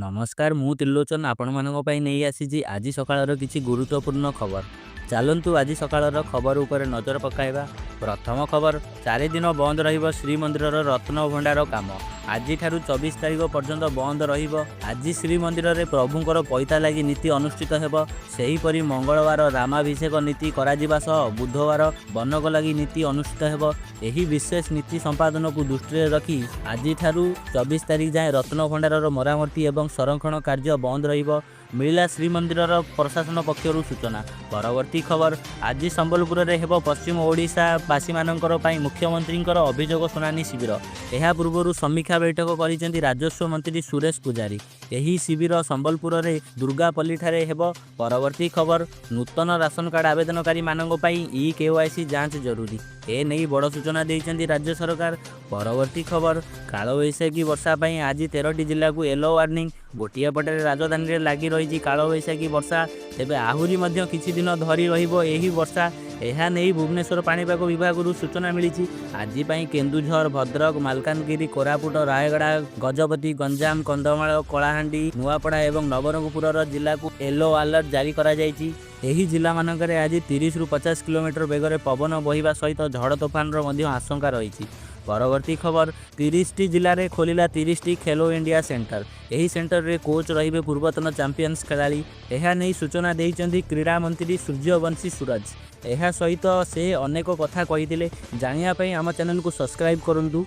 ନମସ୍କାର, ମୁଁ ତ୍ରିଲୋଚନ ଆପଣମାନଙ୍କ ପାଇଁ ନେଇ ଆସିଛି ଆଜି ସକାଳର କିଛି ଗୁରୁତ୍ୱପୂର୍ଣ୍ଣ ଖବର। ଚାଲନ୍ତୁ, ଆଜି ସକାଳର ଖବର ଉପରେ ନଜର ପକାଇବା। ପ୍ରଥମ ଖବର, 4 ଦିନ ବନ୍ଦ ରହିବ ଶ୍ରୀମନ୍ଦିରର ରତ୍ନଭଣ୍ଡାର କାମ। ଆଜିଠାରୁ 24 ତାରିଖ ପର୍ଯ୍ୟନ୍ତ ବନ୍ଦ ରହିବ। ଆଜି ଶ୍ରୀମନ୍ଦିରରେ ପ୍ରଭୁଙ୍କର ପଇତା ଲାଗି ନୀତି ଅନୁଷ୍ଠିତ ହେବ। ସେହିପରି ମଙ୍ଗଳବାର ରାମାଭିଷେକ ନୀତି କରାଯିବା ସହ ବୁଧବାର ବନକ ଲାଗି ନୀତି ଅନୁଷ୍ଠିତ ହେବ। ଏହି ବିଶେଷ ନୀତି ସମ୍ପାଦନକୁ ଦୃଷ୍ଟିରେ ରଖି ଆଜିଠାରୁ 24 ତାରିଖ ଯାଏଁ ରତ୍ନଭଣ୍ଡାରର ମରାମତି ଏବଂ ସଂରକ୍ଷଣ କାର୍ଯ୍ୟ ବନ୍ଦ ରହିବ। ମିଳିଲା ଶ୍ରୀମନ୍ଦିରର ପ୍ରଶାସନ ପକ୍ଷରୁ ସୂଚନା। ପରବର୍ତ୍ତୀ ଖବର, ଆଜି ସମ୍ବଲପୁରରେ ହେବ ପଶ୍ଚିମ ଓଡ଼ିଶାବାସୀମାନଙ୍କର ପାଇଁ ମୁଖ୍ୟମନ୍ତ୍ରୀଙ୍କର ଅଭିଯୋଗ ଶୁଣାଣି ଶିବିର। ଏହା ପୂର୍ବରୁ ସମୀକ୍ଷା ବୈଠକ କରିଛନ୍ତି ରାଜସ୍ୱ ମନ୍ତ୍ରୀ ସୁରେଶ ପୂଜାରୀ। ଏହି ଶିବିର ସମ୍ବଲପୁରରେ ଦୁର୍ଗାପଲ୍ଲୀଠାରେ ହେବ। ପରବର୍ତ୍ତୀ ଖବର, ନୂତନ ରାସନ କାର୍ଡ ଆବେଦନକାରୀମାନଙ୍କ ପାଇଁ ଇ-କେୱାଇସି ଯାଞ୍ଚ ଜରୁରୀ। ଏ ନେଇ ବଡ଼ ସୂଚନା ଦେଇଛନ୍ତି ରାଜ୍ୟ ସରକାର। ପରବର୍ତ୍ତୀ ଖବର, କାଳବୈଶାଖୀ ବର୍ଷା ପାଇଁ ଆଜି 13ଟି ଜିଲ୍ଲାକୁ ୟେଲୋ ୱାର୍ଣ୍ଣିଂ। ଗୋଟିଏ ପଟରେ ରାଜଧାନୀରେ ଲାଗି ରହିଛି କାଳବୈଶାଖୀ ବର୍ଷା। ତେବେ ଆହୁରି ମଧ୍ୟ କିଛି ଦିନ ଧରି ରହିବ ଏହି ବର୍ଷା। ଏହା ନେଇ ଭୁବନେଶ୍ୱର ପାଣିପାଗ ବିଭାଗରୁ ସୂଚନା ମିଳିଛି। ଆଜି ପାଇଁ କେନ୍ଦୁଝର, ଭଦ୍ରକ, ମାଲକାନଗିରି, କୋରାପୁଟ, ରାୟଗଡ଼ା, ଗଜପତି, ଗଞ୍ଜାମ, କନ୍ଧମାଳ, କଳାହାଣ୍ଡି, ନୂଆପଡ଼ା ଏବଂ ନବରଙ୍ଗପୁରର ଜିଲ୍ଲାକୁ ୟେଲୋ ଆଲର୍ଟ ଜାରି କରାଯାଇଛି। ଏହି ଜିଲ୍ଲାମାନଙ୍କରେ ଆଜି 30ରୁ 50 କିଲୋମିଟର ବେଗରେ ପବନ ବହିବା ସହିତ ଝଡ଼ ତୋଫାନର ମଧ୍ୟ ଆଶଙ୍କା ରହିଛି। ପରବର୍ତ୍ତୀ ଖବର, 30ଟି ଜିଲ୍ଲାରେ ଖୋଲିଲା 30ଟି ଖେଲୋ ଇଣ୍ଡିଆ ସେଣ୍ଟର। ଏହି ସେଣ୍ଟରରେ କୋଚ୍ ରହିବେ ପୂର୍ବତନ ଚାମ୍ପିୟନ୍ସ ଖେଳାଳି। ଏହା ନେଇ ସୂଚନା ଦେଇଛନ୍ତି କ୍ରୀଡ଼ା ମନ୍ତ୍ରୀ ସୂର୍ଯ୍ୟବଂଶୀ ସୁରଜ। ଏହା ସହିତ ସେ ଅନେକ କଥା କହିଥିଲେ। ଜାଣିବା ପାଇଁ ଆମ ଚ୍ୟାନେଲକୁ ସବସ୍କ୍ରାଇବ୍ କରନ୍ତୁ।